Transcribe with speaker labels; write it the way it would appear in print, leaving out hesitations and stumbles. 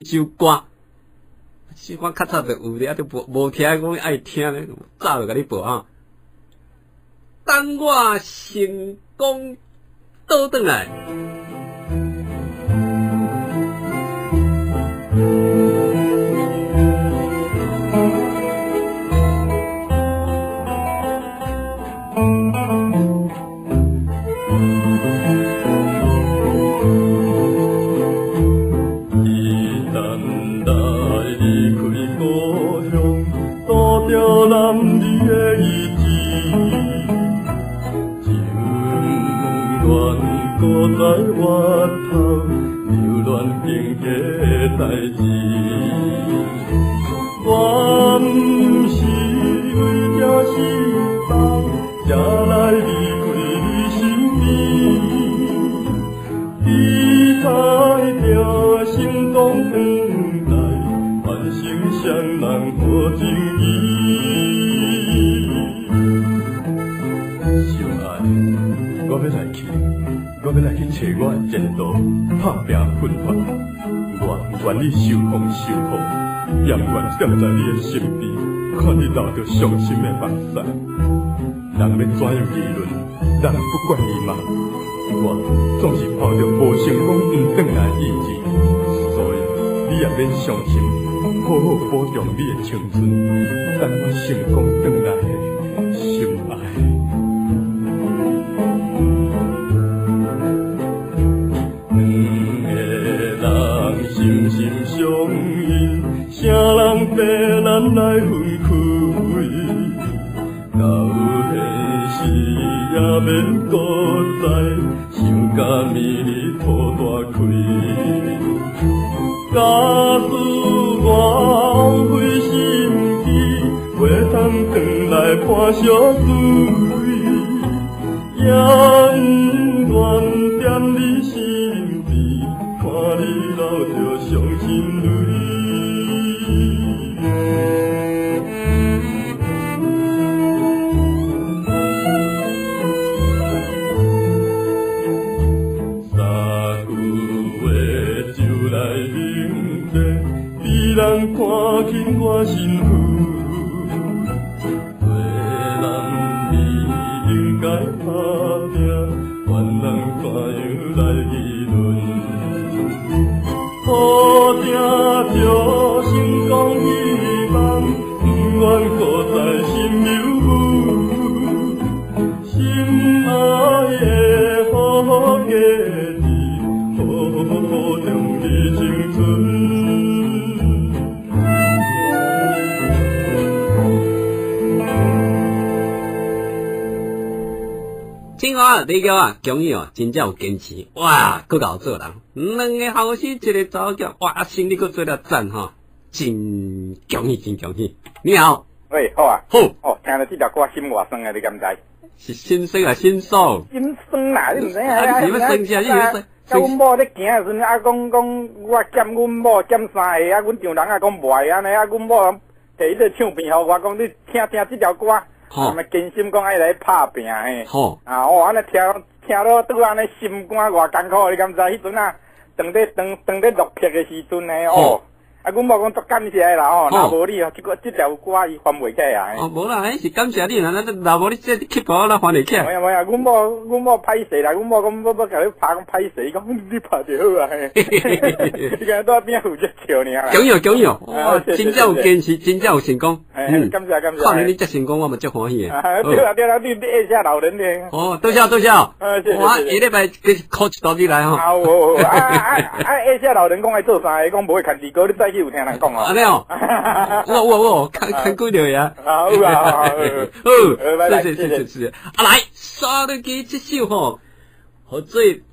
Speaker 1: 首歌。是我較早就有咧，啊，就無無聽講愛聽咧，早就共你報啊。等我成功倒轉來。
Speaker 2: 在月頭，留戀經過代誌。我毋是為這失望，才來離開你身邊。期待著成功轉來，完成雙人好情誼。相愛，我欲來去。我欲來去揣我的前途，拍拚奮發。我願意受風受雨，也願踮在你的身邊，看你流著傷心的目屎。人欲怎樣議論，人不管伊嘛。我總是抱著無成功毋轉來的意志，所以你也免傷心，好好保重你的青春，等我成功轉來的心愛。心心相印，啥人逼咱來分開？到現時也免閣再想甲暝日吐大氣。假使我枉費心機，袂通轉來伴相隨，也毋願踮你身邊，看你流著傷心淚。三句話就來明白，比人看輕我身份。做人你應該打拼，管人怎樣來議論。抱定著成功希望，不願閣再心猶豫。心愛的好家己，好好保重你青春。
Speaker 1: 青蛙，你叫啊，恭喜哦，真正有堅持，哇，閣𠢕做人，兩个後生，一个查某囝，哇，生理閣做了讚吼，真恭喜，真恭喜。你好，
Speaker 3: 喂，好啊，
Speaker 1: 好，
Speaker 3: 哦，聽著這條歌心偌酸啊，你敢知？
Speaker 1: 是心酸啊，心爽？
Speaker 3: 心酸啦，你毋知影啊？
Speaker 1: 你是欲酸啥？你是欲酸？
Speaker 3: 甲阮某咧行的時陣，啊，講講我欠阮某欠三个，啊，阮丈人啊講無愛按呢，啊，阮某提彼个唱片予我，講你聽聽這條歌。啊嘛真心講愛來拍拚嘿，啊，我按呢聽聽到拄按呢心肝偌艱苦，你敢知？彼陣啊，當咧當當咧落魄的時陣呢，哦，啊，阮某講足感謝的啦吼，若無你哦，這個這條歌伊翻袂起來。
Speaker 1: 哦，無啦，彼是感謝你啦，若無你這曲譜哪翻會起來？
Speaker 3: 無啊無啊，阮某阮某歹勢啦，阮某講欲欲共你拍講歹勢，伊講你拍就好啊。你敢若邊負責笑爾啦。
Speaker 1: 恭喜恭喜，哇，真正有堅持，真正有成功。
Speaker 3: 嗯，感謝感謝。
Speaker 1: 看你遮成功，我嘛足歡喜的。
Speaker 3: 對啊對啊，你你下老人咧。
Speaker 1: 哦，多謝多謝。我下禮拜繼續考一道題來吼。
Speaker 3: 啊有啊啊啊！下老人講愛做三个，講無會牽字歌，你早起有聽人講哦。
Speaker 1: 按呢哦。有有有，牽牽幾條呀。
Speaker 3: 啊有啊。
Speaker 1: 好，拜拜，謝謝謝謝。啊來，刷落去這首吼，號做欲。